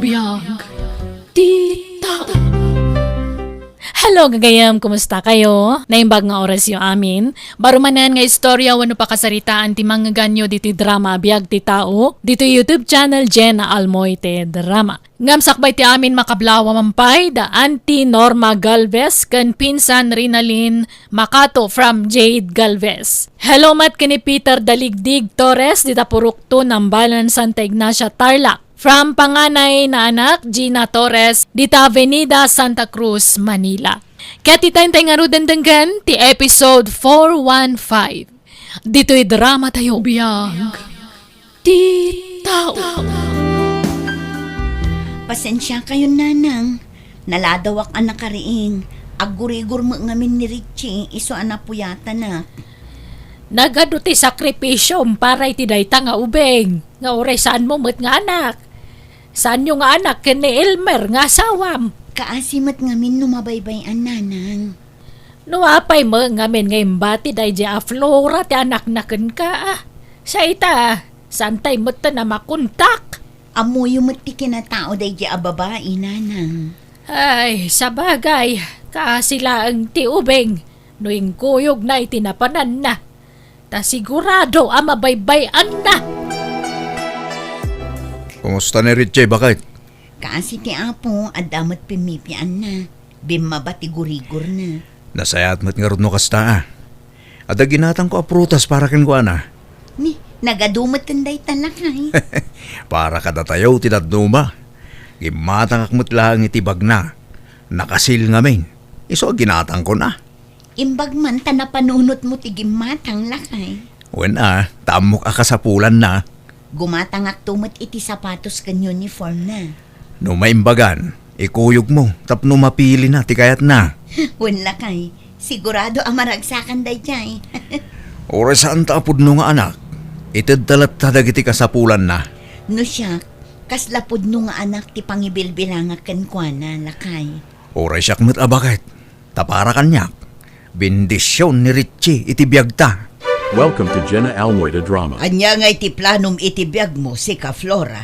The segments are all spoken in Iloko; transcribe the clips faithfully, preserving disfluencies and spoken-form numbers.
Biag ti tao. Hello, gagayem. Kumusta kayo? Naimbag nga orasyo amin. Baro manen nga istorya wenno pakasaritaan ti mangngeganyo ditoy drama a Biag ti Tao, ditoy YouTube channel Jenna Almoite Drama. Ngem sakbay ti amin, makablawa man pay da Auntie Norma Galvez ken Pinsan Rinalyn Makato from Jade Galvez. Hello met ken ni Peter Daligdig Torres dita Purok two, Nambalan, Santa Ignacia, Tarlac. From panganay na anak, Gina Torres, dita Avenida Santa Cruz, Manila. Ket ita intay ngaruden denggen ti episode four one five. Ditoy drama tayo, Biag ti Tao. Pasensiakayon, Nanang. Naladawak a nakariing. Aggurigor met ngamin ni Richie, isu a napuyatanak. Nagadu ti sakripisiom para iti dayta nga ubing, nga uray saanmo met nga anak. Saanyo nga anak ken ni Elmer nga asawam. Kaasi met ngamin no mabaybay-an, Nanang. No apay met ngamin nga imbati daydiay a Flora ti anakna kenka, a? Sa ita, saantay metten a makontak. Ammoyo met ti kinatao daydiay a babai, Nanang. Ay, sabagay, kaasi laeng ti ubing no inkuyogna iti napananna. Ta sigurado a mabaybay-anna. Kumusta ni Richie, baket? Kaasi ti Apo, adda met pimmipianna. Bimmaba ti gurigorna. Nasayaat met ngarud no kasta, a. Adda ginatangko a prutas para kenkuana. Ni, nagadu met dayta, lakay. Para kadatayo ti dadduma. Gimmatangak met laeng iti bagna. Nakasil ngamin. Isu a ginatangkona. Imbag man ta napanunotmo ti gimmatang, lakay. Wen a, ta ammok a kasapulanna. Gumatangakto met iti sapatos ken uniformna. No maimbagan, ikuyogmo tapno mapilina ti kayatna. Wen, lakay, sigurado a maragsakan daydiay. Uray saanta a pudno nga anak, itedta latta dagiti kasapulanna. No siak, kasla pudno nga anak ti pangibilbilangak kenkuana, lakay. Uray siak met a baket. Ta para kaniak, bendision ni Richie iti biagta. Welcome to Jenna Almoida Drama. Ania ngay ti planom iti biagmo, sika, Flora?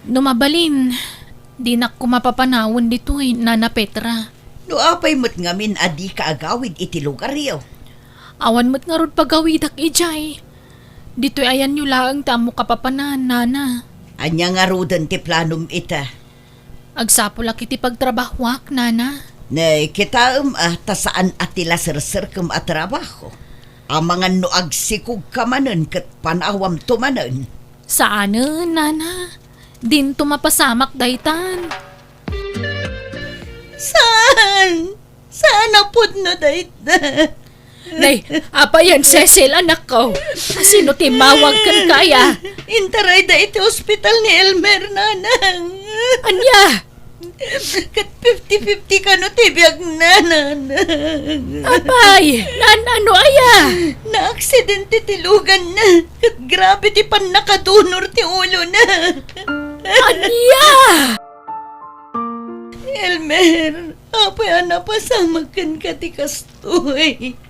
No mabalin, dinak koma papanawen ditoy, Nana Petra. No apay met ngamin a dika agawid iti lugaryo? Awan met ngarud pagawidak idiay. Ditoy ayanyo laeng ti ammok a papanan, Nana. Ania ngaruden ti planom ita? Agsapulak iti pagtrabahoak, Nana. Nay, kitaem a ta saan a ti laserserkem a trabaho. Amangan no agsikogka manen ket panawamto manen. Saanen, Nana. Dinto mapasamak daytan. Saan? Saan a pudno dayta? Nay, apayen, Cecil, anakko. Sino ti immawag kenka aya? Intarayda iti ospital ni Elmer, Nanang. Ania? Ket fifty fifty kano ti biagna, Nanang. Apay, naan-ano aya? Naaksidente ti luganna, ket grabe ti pannakadunor ti ulona. Ania? Elmer, apay a napasamak kenka ti kastoy?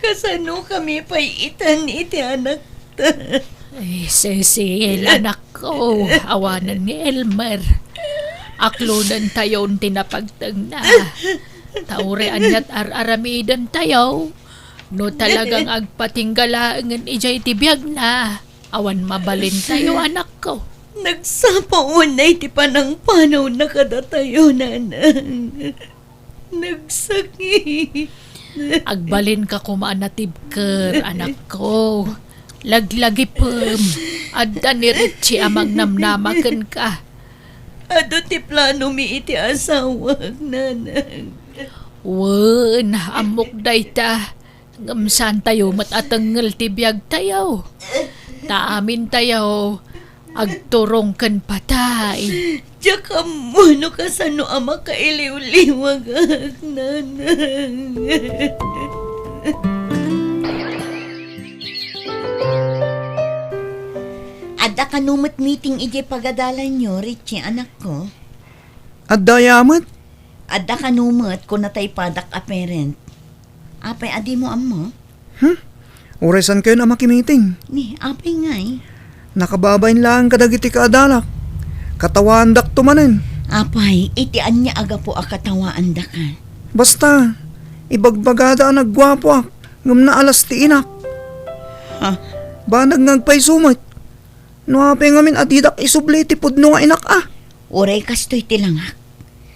Kasanokami pay itan iti anakta? Ay, Cecil, anakko, awanen ni Elmer. Aklodentayon ti napagtengna. Ta uray aniat ar-aramidentayo, no talagang agpatingga laengen idiay ti biagna, awan mabalintayo, anakko. Nagsapa unay ti panangpanawna kadatayo, Nanang. Nagsakit. Agbalinka koma a natibker, anakko. Laglagipem. Adda ni Richie a mangnamnama kenka. Adu ti planomi iti asawak, Nanang. Wen, ammok dayta. Ngem saantayo met a tengngel ti biagtayo. Ta amintayo, agturong ken patay. Diak ammo no kasano a makailiwliwagak, Nanang. Adda kano met meeting idiay pagadalanyo, Richie, anakko? Adda aya met? Adda kano met, kunatay padak a parent. Apay a dimo ammo? Hmm? Uray saankayon a makimiting? Ni, apay ngay? Nakababain laeng kadagiti kaadalak. Katawaandakto manen. Apay, iti ania a gapu a katawaandaka? Basta, ibagbagada a nagguapoak, ngem naalas ti inak. Ha? Banag nga agpayso met. No apay ngamin a didak isubli iti pudno nga inak a? Uray kastoy ti langak,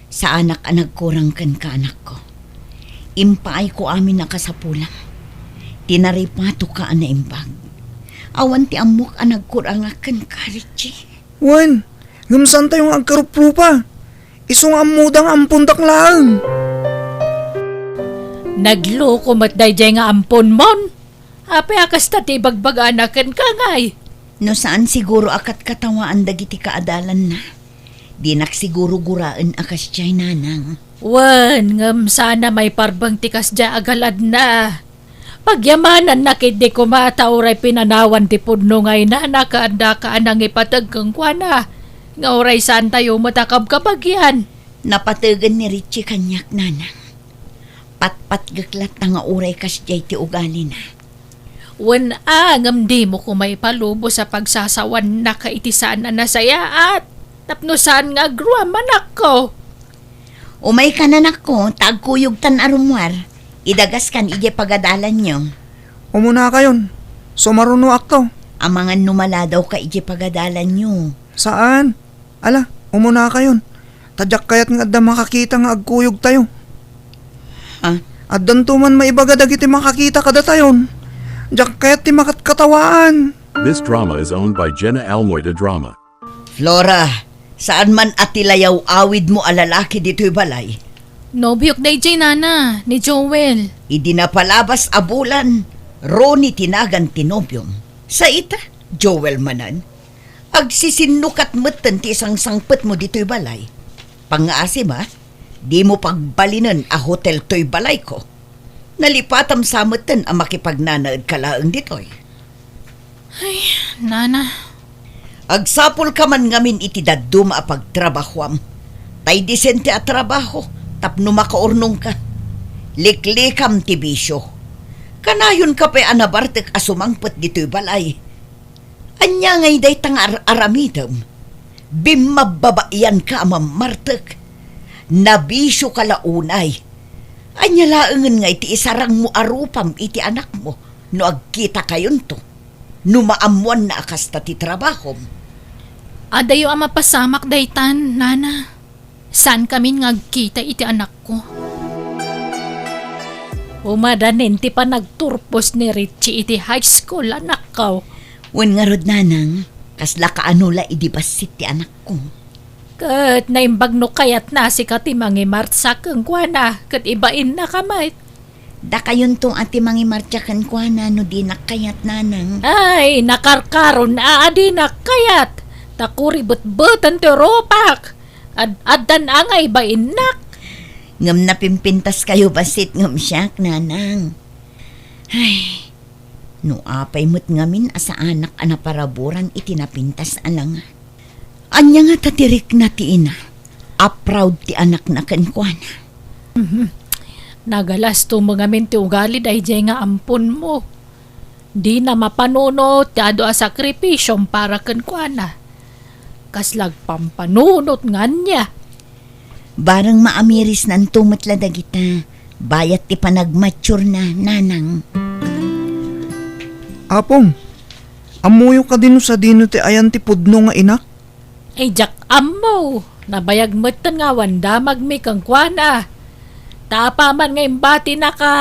saanak a nagkurang kenka, anakko. Impaayko amin a kasapulam. Tinaripatoka a naimbag. Awan ti ammok a nagkurangak kenka, Richie. Wen, ngem saantayo nga agkaruprupa. Isu nga ammoda nga ampondak laeng. Nagloko met daydiay nga amponmon. Apay a kasta ti ibagbagana kenka, ngay? No saan siguro a katkatawaan dagiti kaadalanna, dinak siguro guraen a kasdiay, nanang. Wen, ngem saan a maiparbeng ti kasdiay a galadna. Pagyamananna ketdi koma ta uray pinanawan ti pudno nga inana ket addaka a nangipateg kenkuana, nga uray saantayo met a kabkabagian. Napategen ni Richie kaniak, nanang. Patpatgek latta nga uray kasdiay ti ugalina. Wen a, ngem dimo koma ipalubos a pagsasawannak iti saan a nasayaat, tapno saan nga agruam, anakko. Umaykan, anakko, ta agkuyogtan a rummuar. Idagaskan idiay pagadalanyo. Umunakayon. Sumarunoakto. Amangan no maladawka idiay pagadalanyo. Saan? Ala, umunakayon. Ta diak kayat nga adda makakita nga agkuyogtayo. Ha? Addanto man maibaga dagiti makakita kadatayon. Diak kayat ti makatkatawaan. This drama is owned by Jenna Almoida Drama. Flora, saan man a ti layaw-awidmo a lalaki ditoy balay? Nobiok daydiay, nana, ni Joel. Idi napalabas a bulan, Ronnie ti nagan ti nobiom. Sa ita, Joel manen. Agsisinnukat metten ti isangsangpetmo ditoy balay. Pangngaasim a, dimo pagbalinen a hotel toy balayko. Nalipatam sa metten a makipagnanaedka laeng ditoy. Ay, nana. Agsapulka man ngamin iti dadduma a pagtrabahoam. Tay disente a trabaho tapno makaurnongka. Liklikam ti bisio. Kanayonka pay a nabartek a sumangpet ditoy balay. Ania ngay dayta nga ar-, aramidem? Bimmababaianka a mammartek. Nabisioka la unay. Ania laengen ngay ti isarangmo a rupam iti anakmo no agkitakayonto? No maammoanna a kasta ti trabahom? Adayo a mapasamak daytan, nana. Saankamin nga agkita iti anakko. Umadanen ti panagturpos ni Richie iti high school, anakko. Wen ngarud, nanang, kasla kaano la idi bassit ti anakko? Ket naimbag no kayatna a sika ti mangimartsa kenkuana ket ibainnaka met. Dakayonto a ti mangimartsa kenkuana no dinak kayat, nanang. Ay, nakarkaron a, a dinak kayat. Ta kuribetbeten ti rupak. Ad-, addan a nga ibainnak. Ngem napimpintaskayo bassit ngem siak, nanang. Ay, no apay met ngamin a saanak a naparaburan iti napintas a langa. Ania ngata ti rikna ti ina a proud ti anakna kenkuana? Mhm. Nagalasto mo ngamin ti ugali daydiay nga amponmo. Dina mapanunot ti adu a sakripisiom para kenkuana. Kasla agpampanunot nga ania? Bareng maamirisnanto met la dagita, bayat ti panagmaturena, nanang. Apong, ammoyo kadi no sadino ti ayan ti pudno nga inak? Ay, diak ammo. Nabayag metten nga awan damagmi kenkuana. Ta apaman nga imbatinaka,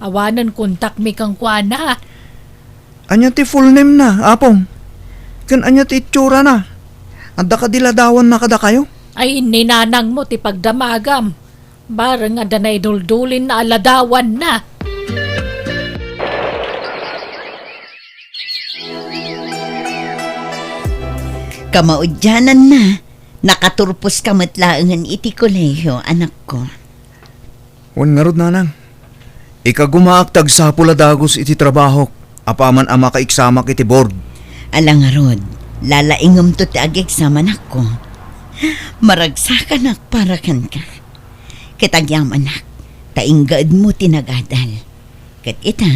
awanen kontakmi kenkuana. Ania ti full name na, Apong? Ken ania ti itsurana? Adda kadi ladawanna kadakayo? Ay, ni nanangmo ti pagdamagam. Bareng adda naiduldulinna a ladawanna. Kamaudiananna, nakaturposka met laengen iti kolehio, anakko. Wen ngarud, nanang. Ikagumaak ti agsapul a dagus iti trabahok, apaman a makaeksamak iti board. Ala ngarud, lalaingemto ti ag-exam, anakko. Maragsakanak para kenka. Ket agyamanak, ta inggaedmo ti nagadal. Ket ita,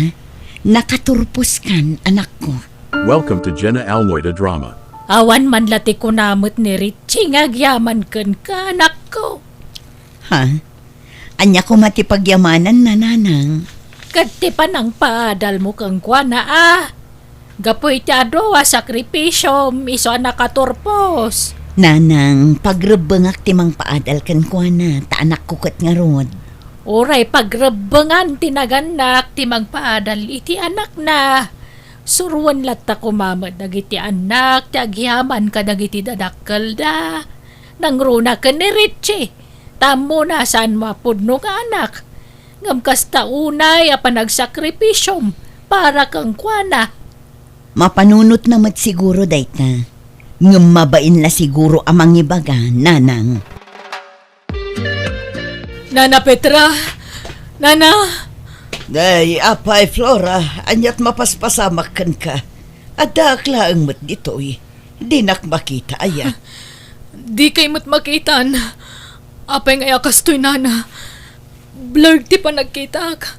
nakaturposkan, anakko. Welcome to Jenna Almoida Drama. Awan man la ti kuna met ni Richie nga agyaman kenka, anakko. Ha? Ania koma ti pagyamanan na, nanang? Ket ti panangpaadalmo kenkuana a. Gapu iti adu a sakripisiom, isu a nakaturpos. Nanang, pagrebbengak ti mangpaadal kenkuana, ta anakko ket ngarud. Uray pagrebbengan ti nagannak ti mangpaadal iti anakna. Suruen latta koma met dagiti annak ti agyaman kadagiti dadakkelda. Nangruna ken ni Richie, ta ammona a saanmo a pudno nga anak. Ngem kasta unay a panagsakripisiom para kenkuana. Mapanunotna met siguro dayta. Ngem mabain la siguro a mangibaga, nanang. Nana Petra! Nana! Ay, apay, Flora, ania't mapaspasamak kenka? Addaak laeng met ditoy. Dinak makita, aya? Dikay met makitan. Apay ngay a kastoy, nana? Blurred ti panagkitak.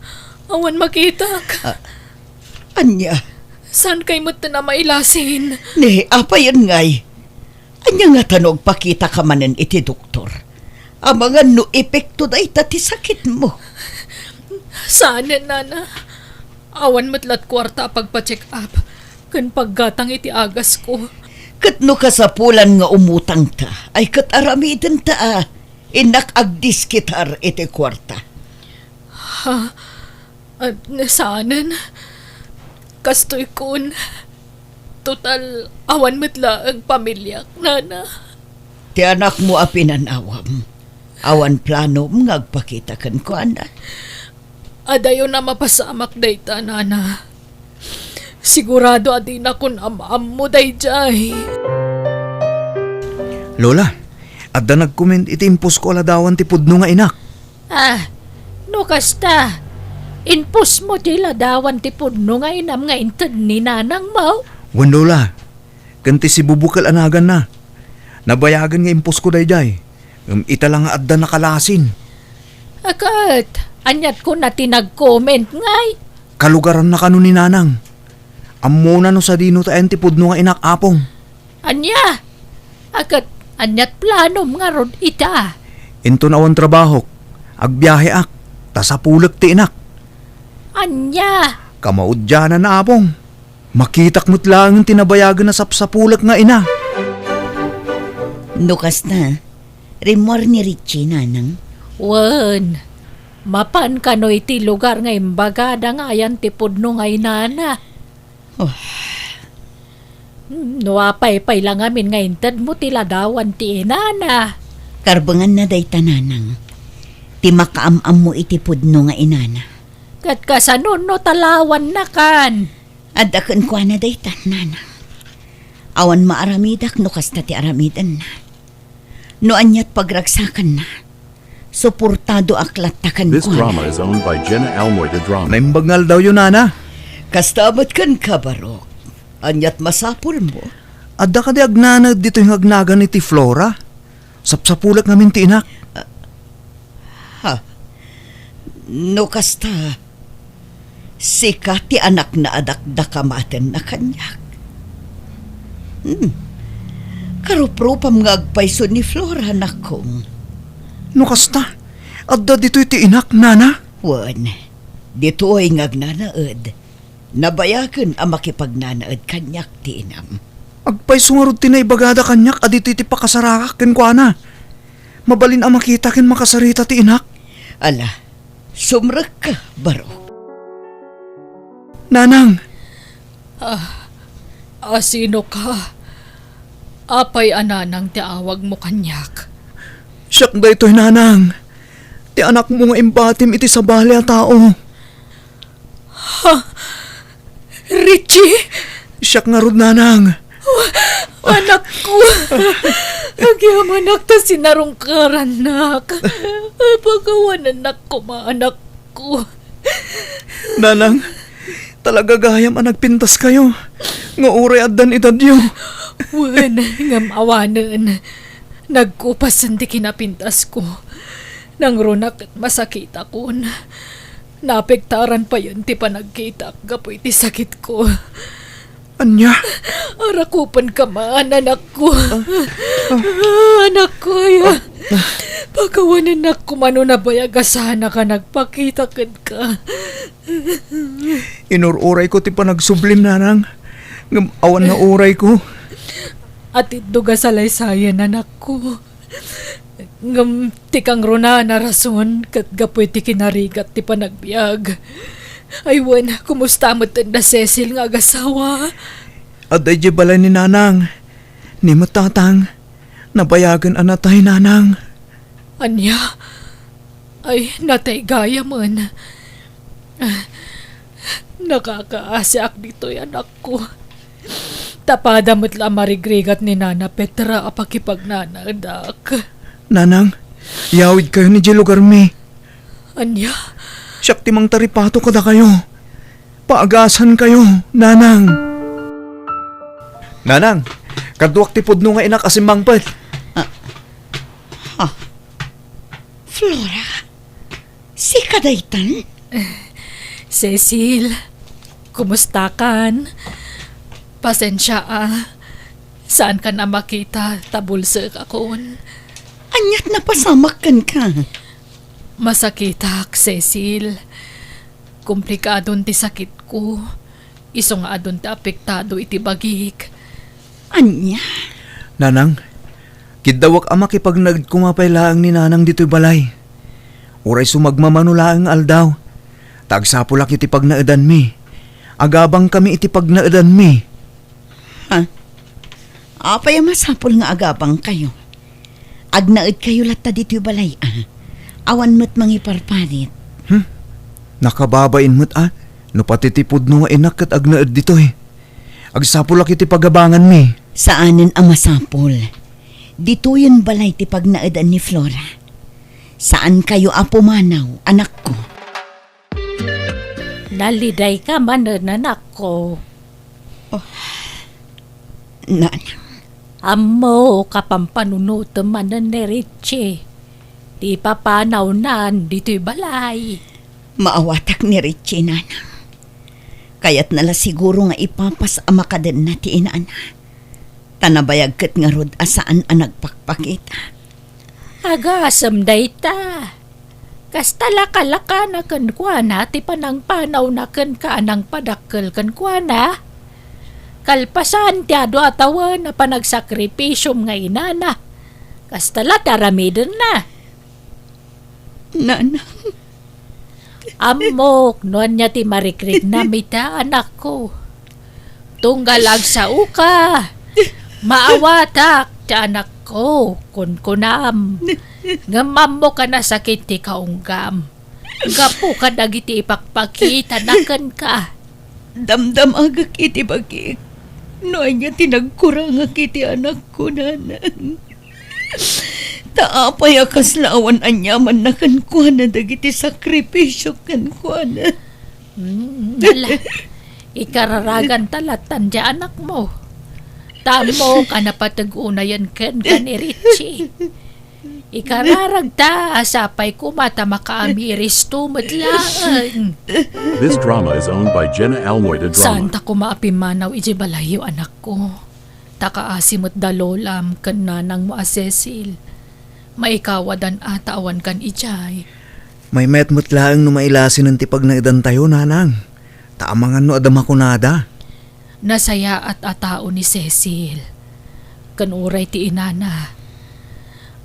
Awan makitak. Ah, ania? Saankay met a mailasin? Ni, apayen ngay? Ania ngata no agpakitaka manen iti doktor? Amangan no epekto dayta ti sakitmo. Saanen, nana. Awan met lat kuarta a pagpa-check up ken paggatang iti agasko. Ket no kasapulan nga umutangta, ay ket aramidenta a. Innak agdiskitar iti kuarta. Ha? Ah, saanen? Kastoy kun, total, awan met laeng pamiliak, nana. Ti anakmo a pinanawam, awan planom nga agpakita kenkuana? Adayon a mapasamak dayta, nana. Sigurado a dinakon am-ammo daydiay. Lola, adda nagkomment iti imposko a ladawan ti pudno nga inak. Ah, no kasta, imposmo ti ladawan ti pudno nga inam nga inted ni nanangmo? Wen, Lola, ken ti sibubukel a naganna. Nabayagen nga imposko daydiay, ngem ita la nga adda nakalasin. Ket, ania't kuna ti nag-comment ngay? Kalugaranna kano ni nanang. Ammona no sadino ti ayan ti pudno nga inak, apong. Ania? Ket ania't planom ngarud ita? Inton awan trabahok, agbiaheak, ta sapulek ti inak. Ania? Kamaudiananna, apong. Makitak met laeng ti nabayagen a sapsapulek nga ina. No kasta, rimmuar ni Richie, nanang? Wen, mapan kano iti lugar nga imbagada nga ayan ti pudno nga inana? Oh. No apay pay la ngamin nga intedmo ti ladawan ti inana? Karbenganna dayta, nanang. Ti makaam-ammo iti pudno nga inana. Ket kasano no talawannakan? Adda kenkuana dayta, nanang. Awan maaramidak no kasta ti aramidenna. No ania't pagragsakanna, suportadoak latta kenkuana. This drama is owned by Jenna Almoy de Drama. Naimbag nga aldawyo, nana. Kasta met kenka, Barok. Ania't masapulmo? Adda kadi agnanaed ditoy nga agnagan iti Flora? Sapsapulek ngamin ti inak. Ha? No kasta, sika ti anakna a dakdakamatenna kaniak. Hmm. Karuprupam nga agpayso ni Flora, nakong. No kasta, adda ditoy ti inak, nana? Wen, ditoy nga agnanaed. Nabayagen a makipagnanaed kaniak ti inam. Agpayso ngarud ti naibagada kaniak a ditoy ti pakasarakak kenkuana. Mabalin a makita ken makasarita ti inak. Ala, sumrekka, Barok. Nanang! Ah, a sino ka? Apay a nanang ti awagmo kaniak? Siak daytoy, nanang. Ti anakmo nga imbatim iti sabali a tao. Ha? Richie? Siak ngarud, nanang. Anakko. Agyamanak ta sinarungkarannak. Pagawanannak koma, anakko. Nanang, talaga gayam a nagpintaskayo, nga uray addan edadyo. Wen, ngem awanen. Nagkupasen ti kinapintasko. Nangruna ket masakitakon. Naapektaran payen ti panagkitak gapu iti sakitko. Ania? Arakupenka man, anakko. Anakko, aya. Pakawanennak koma no nabayag a saannak a nagpakita kenka. Inur-urayko ti panagsublim, nanang. Ngem awan naurayko. Atiddog a salaysayen, anakko. Ngem ti kangrunaan a rason ket gapu iti kinarigat ti panagbiag. Ay wen, kumusta met da Cecil nga agasawa? Adda idiay balay ni nanang. Ni met tatang, nabayagen a natay, nanang. Ania? Ay, natay gayamen. Ah, nakakaasiak ditoy, anakko. Ta pada met la a marigrigat ni Nana Petra a pakipagnanaedak. Nanang, iyawidkayon idiay lugarmi. Ania? Siak ti mangtaripato kadakayo. Paagasankayo, nanang. Nanang, kaduak ti pudno nga inak a simmangpet. Ah, ha? Flora? Sika daytan? Cecil, kumustakan? Pasensia, a. Saankan a makita ta bulsekakon. Aniat napasamak kenka? Masakitak, Cecil. Komplikadon ti sakitko. Isu nga adun ti apektado iti bagik. Ania? Nanang, kiddawak a makipagnaed koma pay laeng ni nanang ditoy balay. Uray sumagmamano laeng nga aldaw, ta agsapulak iti pagnaedanmi. Agabangkami iti pagnaedanmi. Ha? Apay a masapul nga agabangkayo? Agnaedkayo latta ditoy balay, a. Awan met mangiparparit. Hmm? Nakababain met, a, no pati ti pudno nga inak ket agnaed ditoy. Agsapulak iti pagabanganmi. Saanen a masapul. Ditoyen balay ti pagnaedan ni Flora. Saankayo a pumanaw, anakko. Nalidayka manen, anakko. Oh, nanang. Ammok a pampanunotem manen ni Richie ti papanawnan ditoy balay. Maawatak ni Richie, nanang. Kayatna la siguro nga ipapas a makadenna ti inana. Ta nabayag ket ngarud a saan a nagpakpakita. Agasem dayta. Kasta la kalakana kenkuana ti panangpanawna kenka a nangpadakkel kenkuana. Kalpasan ti adu a tawen a panagsakripisom nga inana, kasta la ti aramidenna. Nanang. Ammok no ania ti marikriknam ita, anakko. Tunggal agsaoka, maawatak ti anakko, kunkunam. Ngem ammok a nasakit ti kaunggam. Gapu kadagiti ipakpakitana kenka. Damdamagek iti bagik no ania ti nagkurangak iti anakko, nanang. Ta apay a kasla awan aniamanna kenkuana dagiti sakripisio kenkuana? Hmm, ala, ikararaganta lattan ti anakmo. Ta ammok a napateg unayen kenka ni Richie. Ikararagta a sapay koma ta makaamiristo met laeng. This drama is owned by Jenna Almoy de Drama. Saanta koma a pimmanaw idiay balayyo, anakko. Ta kaasi met da lolam ken nanangmo a Cecil. Maikawadan a ta awankan idiay. Maymayat met laeng no mailasinen ti pagnaedantayo, nanang. Ta amangan no adda makunada. Nasayaat a tao ni Cecil. Ken uray ti inana,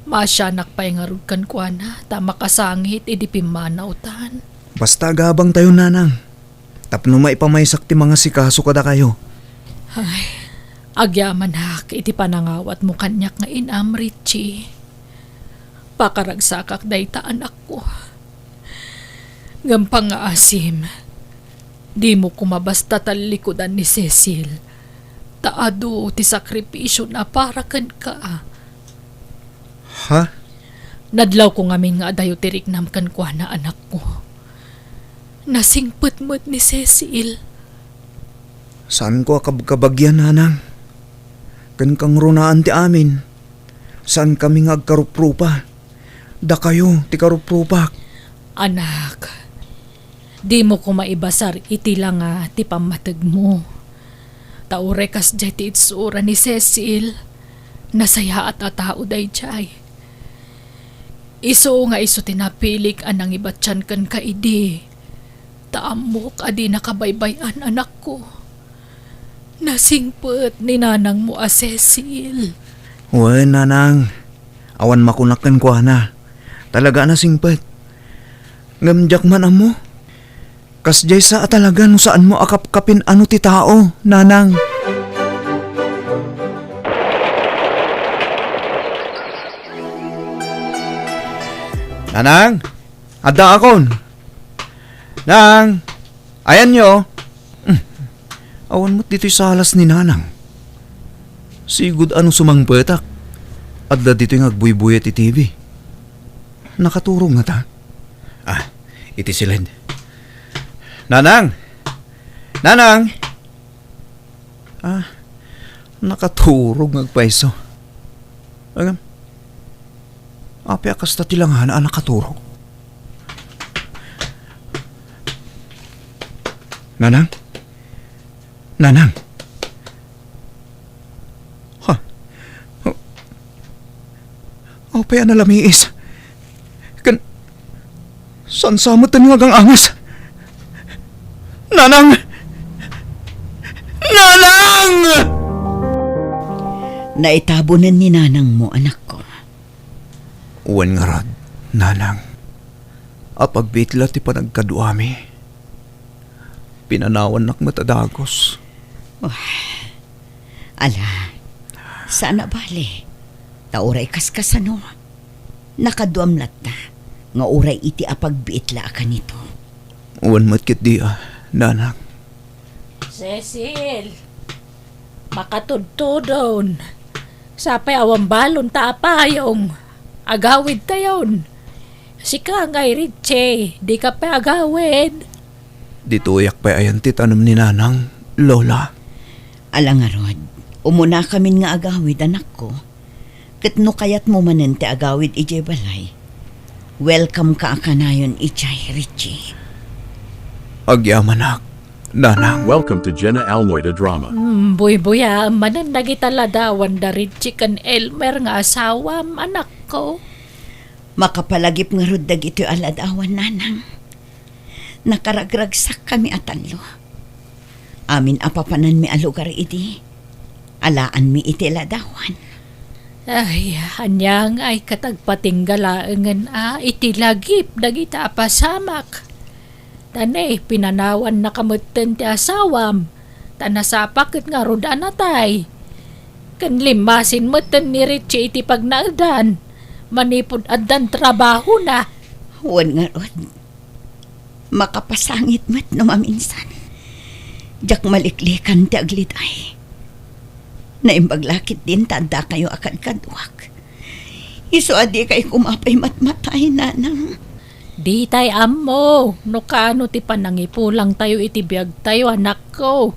maasianak pay ngarud kenkuana ta makasangit idi pimmanawtan. Basta agabangtayo, nanang. Tapno maipamaysak ti mangasikaso kadakayo. Ay, agyamanak iti panangawatmo kaniak nga inam, Richie. Pakaragsakak dayta, anakko. Ngem pangngaasim, dimo koma basta tallikudan ni Cecil, ta adu ti sakripisiona para kenka. Ha? Nadlawko ngamin nga adayo ti riknam kenkuana, anakko. Nasingpet met ni Cecil. Saanko a kabkabagian, nanang. Ken kangrunaan ti amin. Saankami nga agkaruprupa. Dakayo ti karuprupak. Anak, dimo koma ibasar iti langa ti pammategmo. Ta uray kasdiay ti itsura ni Cecil, nasayaat a tao daydiay. Isu nga isu ti napilik a nangibatian kenka idi, ta ammok a dina kabaybay-an, anakko. Nasingpet ni nanangmo a Cecil. Wen, nanang. Awan makunak kenkuana. Talaga a nasingpet. Ngem diak man ammo. Kasdiay sa a talaga no saanmo a kapkapin-ano ti tao, nanang. Nanang! Addaakon! Nang! Ayanyo! Hmm. Awan met ditoy salas ni nanang. Sigud a no sumangpetak, adda ditoy nga agbuybuya ti T V. Nakaturog ngata? Ah, iti siled. Nanang! Nanang! Ah, nakaturog nga agpayso. Agam, apay a kasta ti langana a nakaturog? Nanang? Nanang? Ha? Apay a nalamiis? Ken saan sa met nga agang-anges? Nanang! Nanang! Naitabonen ni nanangmo, anakko. Wen ngarud, nanang. Apagbiit la ti panagkaduami. Pinanawannak met a dagus. Wah. Ala, saan a bale. Ta uray kaskasano, nakaduam latta nga uray iti apagbiit la a kanito. Wen met ketdi a, nanang. Cecil, makatudtudon. Sapay awan balon ta apayong. Agawidtayon. Sika ngay, Richie, dika pay agawid. Ditoyak pay ayan ti tanem ni nanang, Lola. Ala ngarud, umunakamin nga agawid, anakko. Ket no kayatmo manen ti agawid idiay balay, welcome ka a kanayon idiay, Richie. Agyamanak, nanang. Welcome to Jenna Alnoy, the drama. Hmm, buybuyaem manen dagita ladawan da Richie ken Elmer nga asawam, anakko. Makapalagip ngarud dagitoy a ladawan, nanang. Nakaragragsakkami a tallo. Amin a papananmi a lugar idi, alaanmi iti ladawan. Ay, ania ngay ket agpatingga laengen a iti lagip dagita a pasamak. Ta ne, pinanawannaka metten ti asawam, ta nasapa ket ngarud a natay. Ken limmasin metten ni Richie iti pagnaedan, manipud addan trabahona. Wen ngarud, makapasangit met no maminsan. Diak maliklikan ti agliday. Naimbag la ketdin ta addakayo a kadkaduak. Isu a dikay koma pay matmatay, nanang. Ditay ammo no kaano ti panangipulangtayo iti biagtayo, anakko.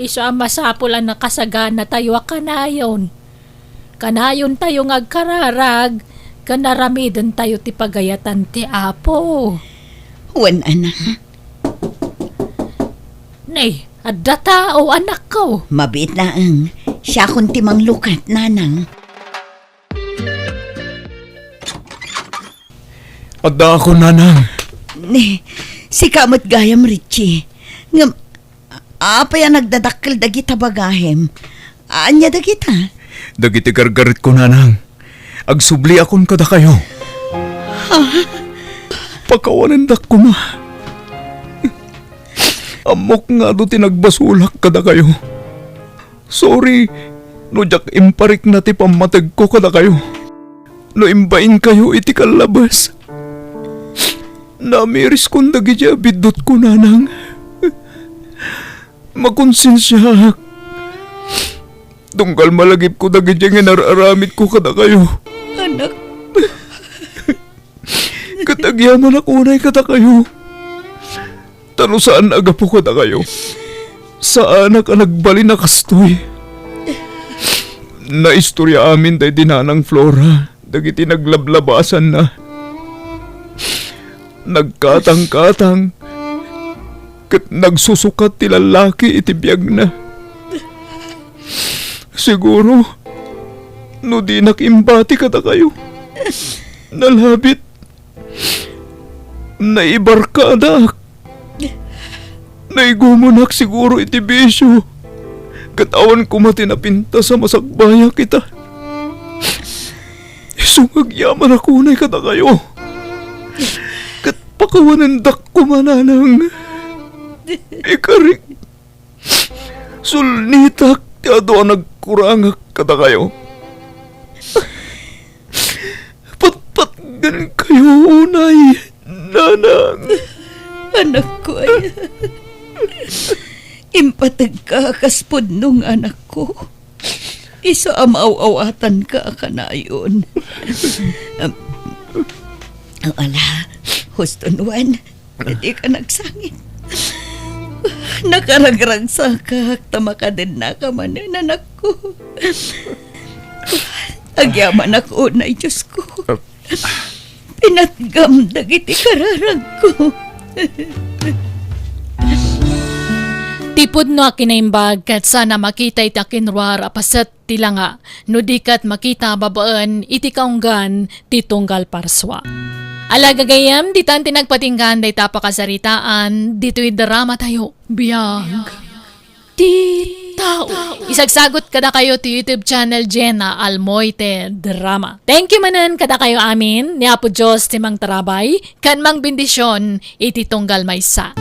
Isu a masapul a nakasaganatayo a kanayon. Kanayontayo nga agkararag, ken aramidentayo ti pagayatan ti Apo. Wen, anang. Ne, adda tao, anakko. Mabiit laeng. Siakon ti manglukat, nanang. Addaakon, nanang. Ne, sika met gayam, Richie. Ngem, apay a nagdadakkel dagita bagahem? Ania dagita? Dagiti gargaretko, nanang. Agsubliakon kadakayo. Ha? Pakawanendak koma. Ammok nga adu ti nagbasolak kadakayo. Sorry no diak imparikna ti pammategko kadakayo. No imbainkayo iti kallabas, namiriskon dagiti a biddutko, nanang. Makonsensiaak. Tunggal malagipko dagiti nga inar-aramidko kadakayo. Anak. Ket agyamanak unay kadakayo. Ta no saan a gapu kadakayo, saanak a nagbalin a kastoy. Naistorya amin daydi Nanang Flora dagiti naglablabasanna. Nagkatangkatang ket nagsusukat ti lallaki iti biagna. Siguro, no dinak imbati kadakayo, nalabit, naibarkadak, naigumonak siguro iti bisio, ket awan koma ti napintas a masakbayak ita. Isu nga agyamanak unay kadakayo, ket pakawanendak koma, nanang. Ikarik, sulnitak ti adu a nagkurangak kadakayo. Patpatgenkayo unay, nanang. Anakko aya. Impategka a kas pudno nga anakko. Isu a maaw-awatanka a kanayon. Am, ala, husto, Juan, dika nagsangit. Nakaragragsakak ta makadennaka manen, anakko. Agyamanak unay, Diosko. Pinatgam dagiti kararagko. Ti pudno a kinaimbag ket saan a makita iti akinruar a paset ti langa, no di ket makita babaen iti kaunggan ti tunggal parsua. Ala, gagayyem, ditan ti nagpatinggan dayta a pakasaritaan ditoy dramatayo, Biag ti Tao. Isagsagut kadakayo ti YouTube channel Jenna Almoite Drama. Thank you manen kadakayo amin. Ni Apo Dios ti mangtarabay ken mangbendision iti tunggal maysa.